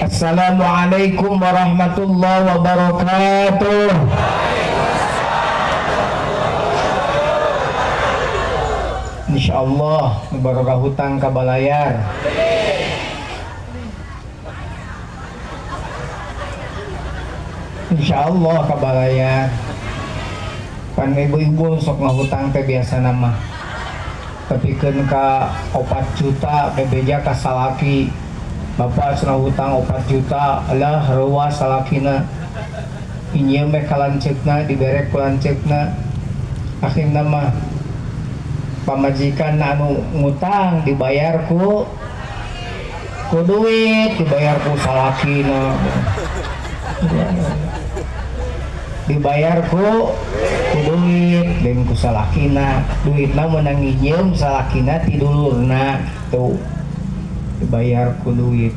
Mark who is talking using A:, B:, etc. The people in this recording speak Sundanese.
A: Assalamualaikum warahmatullahi wabarakatuh. Insyaallah barokah hutang kabalayar. Insyaallah kabalayar. Pan ibu-ibu sok ngahutang teh biasa nama. Tepikeun ka 4 juta bebeja ka salaki. Bapak cenah hutang 4 juta, alah reuas salakina. Inyeum we ka lanceukna, dibere ku lanceukna. Akhirna mah pamajikan anu ngutang dibayar ku duit, dibayar ku salakina. Dibayar ku duit, lain ku salakina. Duitna meunang nginjeum salakina ti dulurna tuh. Dibayar ku duit.